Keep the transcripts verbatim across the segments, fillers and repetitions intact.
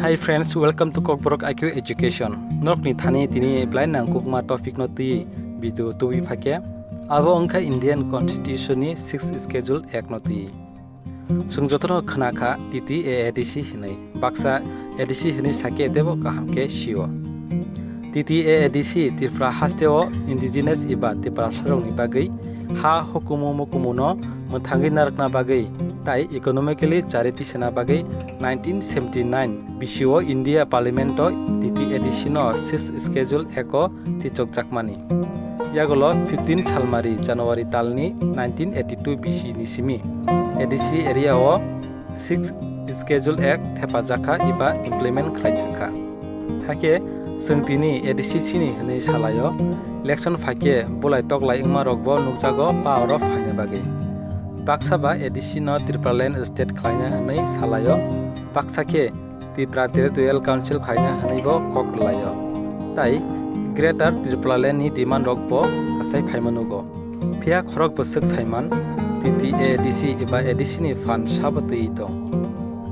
Hi friends, welcome to Kokborok I Q Education. Norokni thani tini belai nangkukma topic no twi video tubui phakhe. Abo wngkha Indian Constitution ni sixth Schedule Act no twi. Chwng jotono khna kha T T A A D C hinwi. Baksa A D C hinwi sakhe teibo kaham khe sio. T T A A D C Tripura hasteo indigenous eba Tiprasarokni bagwi ha hukumu mukumuno mwthangwi narwkna bagwi tai economically charity sena bagwi nineteen seventy nine bisio India Parliament o T T A A D C no sixth Schedule Act o tichokjakmani. Yagolo fifteen Salmari January talni nineteen eighty two bisi ni simi A D C area o sixth Schedule Act thepajakha eba implement khlaijakha. Hakhe chwng tini A D C chini hinwi salaio, election phaikhe bulai toklai wngma rokbo nukjago power o phaina bagwi. Baksa ba A D C no Tipraland state khlaina hinwi salaio, baksa khe Tripura Territorial Council khlaina hinwibo kok rwlaio. Tai Greater Tipraland ni demand rokbo kasai phaima nugo. Phiya khorok bwswk saiman T T A A D C eba A D C ni phan sabo twi tong.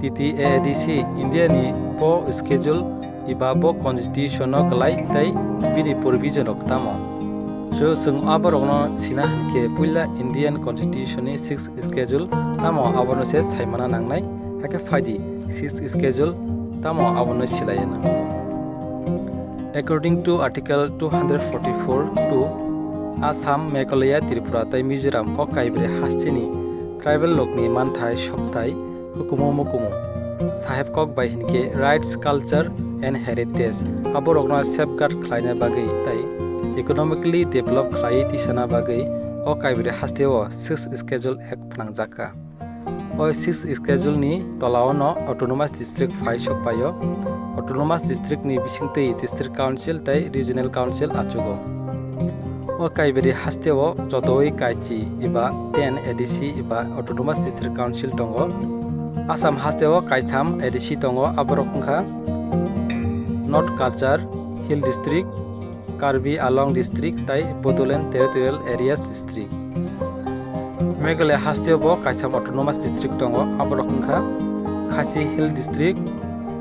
T T A A D C India ni bo schedule eba bo constitution no kwlai tei bini provision rok tamo. So chwng aborokno sina hinkhe puila Indian Constitution ni sixth Schedule tamo abono se saimana nangnai, hakhe phaidi sixth Schedule tamo abono silaiyano. According to Article two hundred forty-four two, Assam, Meghalaya, Tripura tei Mizoram o kaibrwi hasteni tribal lokni manthai sokthai hukumu mukumu saheb kok bai hinkhe rights, culture and heritage aborokno safeguard khlaina bagwi tei economically develop khlaiwi tisana bagwi o kaibrwi hasteo sixth Schedule Act phnangjakha. O sixth Schedule ni tolao no autonomous district phai sokpaio. Autonomous district ni bisingtwi district council tei regional council achugo. O kaibrwi hasteo jotoi kaichi eba ten A D C eba autonomous district council tongo. Assam hasteo kaitham A D C tongo, aborok wngkha North Cachar Hill District, Karbi Anglong District tei Bodoland Territorial Areas District. Meghalaya hasteo bo kaitham autonomous district tongo, aborok wngkha Khasi Hill District,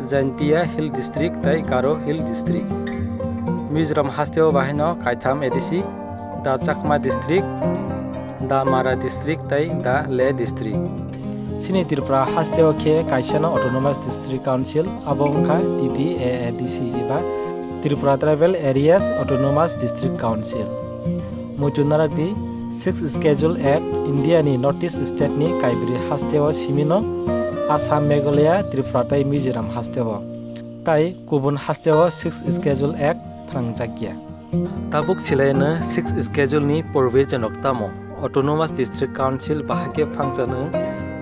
Jaintia Hill District tei Garo Hill District. Mizoram hasteo bahaino kaitham A D C, da Chakma District, da Mara District tei da Leh District. Chini Tripura hasteo khe kaisano Autonomous District Council, abo wngkha T T A A D C eba Tripura Tribal Areas Autonomous District Council. Muitu narakdi, sixth Schedule Act India ni North East state ni kaibrwi hasteo simino Assam, Meghalaya, Tripura tei Mizoram hasteo. Tai kubun hasteo sixth Schedule Act phrangjakya. Tabuk silaino sixth Schedule ni provision rok tamo? Autonomous District Council bahai khe function wng,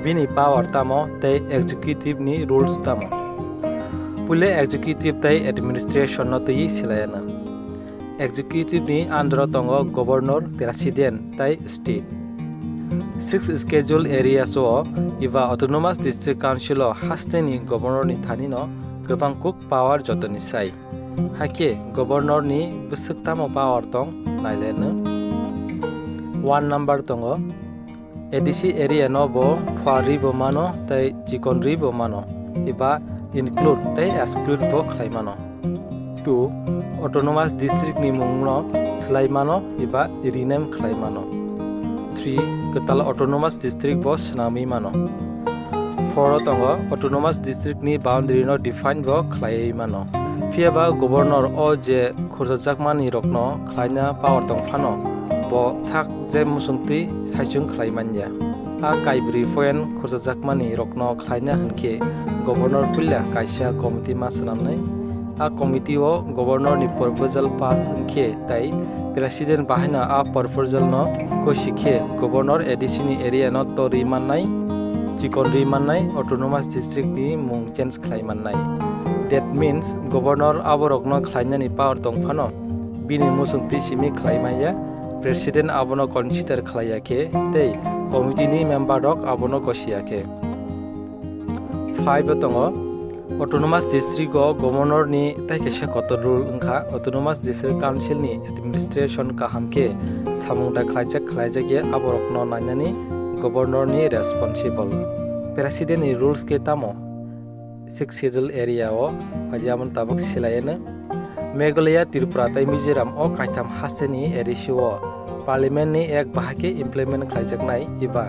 bini power tamo tei executive ni rules tamo? Puila executive tei administration no twi silaino. Executive ni under o tongo governor, president tei state. Sixth Schedule areas o eba Autonomous District Council o hasteni governor ni thani no kwbang kuk power jotoni sai. Hakhe governor ni bwswk tamo power tong naileno. One number tongo, A D C area no bo phuarwi bo mano tei chikonrwi bo mano, eba include tei exclude bo khlai mano. Two, autonomous district ni mung no swlai mano eba rename khlai mano. Three, kwtal autonomous district bo swnamwi mano. Four o tongo, autonomous district ni boundary no define bo khlaiwi mano. Phiya ba governor o je khurjajakmani rokno khlaina power tong phano, bo sak je muchungtwi saichung khlai manya. A kaibrwi point khurjajakmani rokno khlaina hinkhe governor puila kaisa committee ma swnamnai. A committee o governor ni proposal pass wngkhe tai president bahaino a proposal no kosi khe governor A D C ni area no torwi mannai, chikonrwi mannai, autonomous district ni mung change khlai mannai. That means governor aborokno khlainani power tong phano bini muchungtwi simi khlai manya, president abono consider khlai ya khe tei committee ni member rok abono kosi ya khe. Five o tongo, autonomous district o governor ni tai kaisa kotor rule wngkha, autonomous district council ni administration kaham khe samung da khlaijak khlaijak ya aborokno nainani governor ni responsible. President ni rules khe tamo? Sixth Schedule area o phaidi aboni tabuk silaiyano. Meghalaya, Tripura tei Mizoram o kaitham hasteni A D C o Parliament ni Act bahai khe implement khlaijaknai eba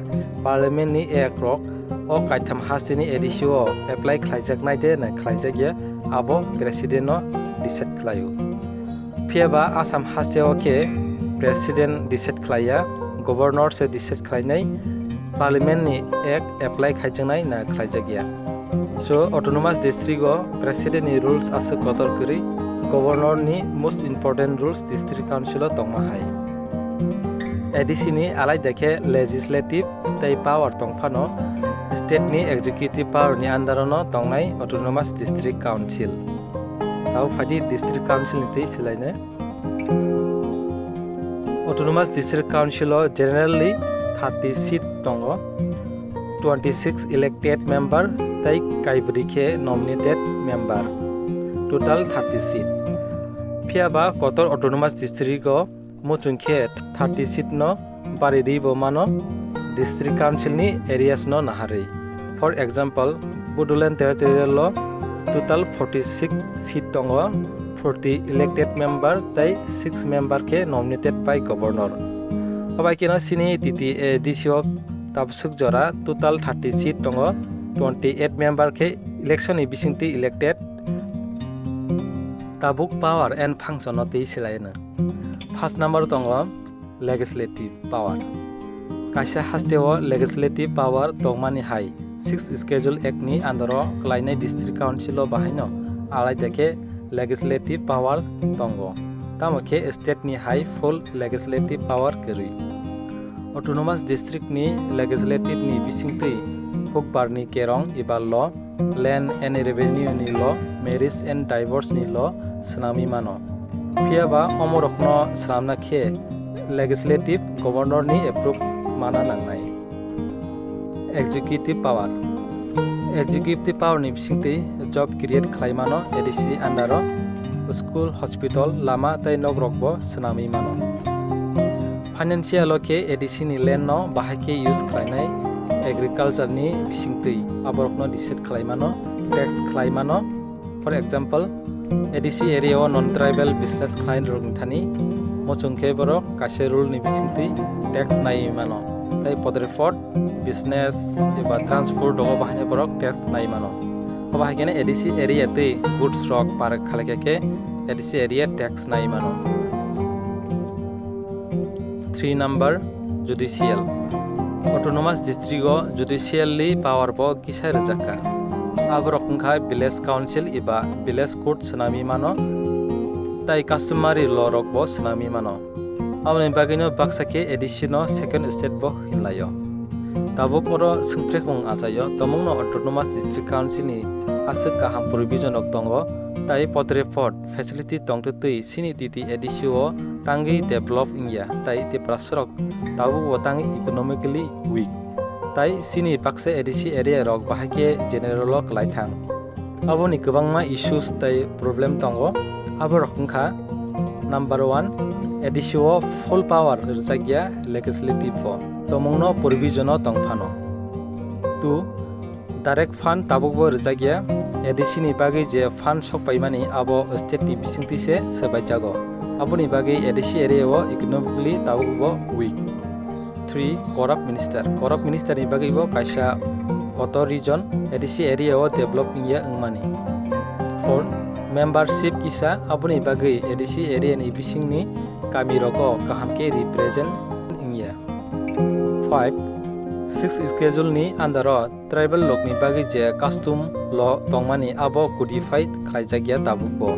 Parliament ni Act rok o kaitham hasteni A D C o apply khlaijaknai de na khlaijakya, abo President no decide khlaio. Phiyaba Assam haste o khe President decide khlaiya, Governor se decide khlainai, Parliament ni Act apply khaijaknai na khlaijakya. So, Autonomous District o President ni rules aswk kotor kwrwi, Governor ni most important rules District Council o tongma hai. A D C ni alaida khe legislative tei power tong phano, state ni executive power ni under o no tongnai Autonomous District Council. Tabo phaidi District Council ni twi silainai. Autonomous District Council o generally thirty seat tongo, twenty six elected member tei kaibri khe nominated member, total thirty seat. Phiyaba kotor Autonomous District o muchung khe thirty seat no bari rwi bo mano, District Council ni areas no naharwi. For example, Bodoland Territorial o total forty six seat tongo, forty elected member tei six member khe nominated by Governor. Obai khe no sini T T A D C o tabswk jora total thirty seat tongo, twenty eight member khe election ni bisingtwi elected. Tabuk power and function no twi silaino. First number tongo legislative power. Kaisa haste o legislative power tongmani hai Sixth Schedule Act ni under o kwlainai District Council o bahaino alaida khe legislative power tongo. Tamo khe state ni hai full legislative power kwrwi. Autonomous District ni legislative ni bisingtwi hukbar ni kerong eba law, land and revenue ni law, marriage and divorce ni law swnamwi mano. Phiyaba omorokno swnamna khe legislative governor ni approve mana nangnai. Executive power. Executive power ni bisingtwi job create khlai mano A D C under o, school, hospital, lama tei nok rok bo swnamwi mano. Financial o khe A D C ni land no bahai khe use khlainai agriculture ni bisingtwi aborokno decide khlai mano, tax khlai mano. For example, A D C area o non tribal business khlai rok ni thani muchung khe borok kaisa rule ni bisingtwi tax nai mano. Tai podre pot business eba transport rogo bahai borok tax nai mano. Obo hai khe A D C area tei goods rok parak khalai khe A D C area tax nai mano. Three number, judicial. Autonomous district o judicially power bo kisa rwjak kha. Aborok wngkha village council eba village court swnamwi mano, tai customary law rok bo swnamwi mano. Aboni bagwino baksa khe A D C no second state bo hinlaio. Tabuk oro swngprekmung achaio, tomungno Autonomous District Council ni aswk kaham provision rok tongo, tai podre pod facility tongtwtwi chini T T A D C o tangwi develop wngya, tai Tiprasarok tabuk bo tangwi economically weak. Tai chini baksa A D C area rok bahai khe general o kwlai thang. Aboni kwbangma issues tai problem tongo. Aborok wngkha, number one, A D C o full power rwjakya legislative o, tomungno provision o tong phano. Two, direct fund tabukbo rwjakya, A D C ni bagwi je fund sok paimani abo state ni bisingtwi se swbaijago. Aboni bagwi A D C area o economically tabukbo weak. Three, corrupt minister. Corrupt minister ni bagwi bo kaisa kotor region, A D C area o develop wngya wngmani. Four, membership kisa, aboni bagwi A D C area ni bisingni kami rogo kaham khe represent wngya. Five, sixth schedule ni under o tribal rokni bagwi je custom law tongmani abo codified khlaijakya tabukbo.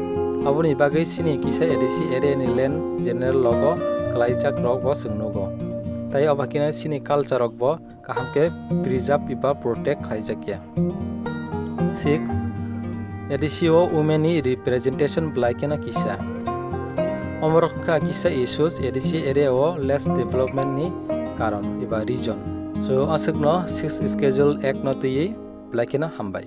Aboni bagwi chini kisa A D C area ni land general law o kwlaijak rok bo chwng nugo. Tai obo haikhe chini culture rok bo kaham khe preserve eba protect khlaijakya. Six, A D C o women ni representation belai kheno kisa. Omorok wngkha kisa issues A D C area o less development ni karon eba reason. So, aswkno sixth schedule act no twiwi belai kheno hambai.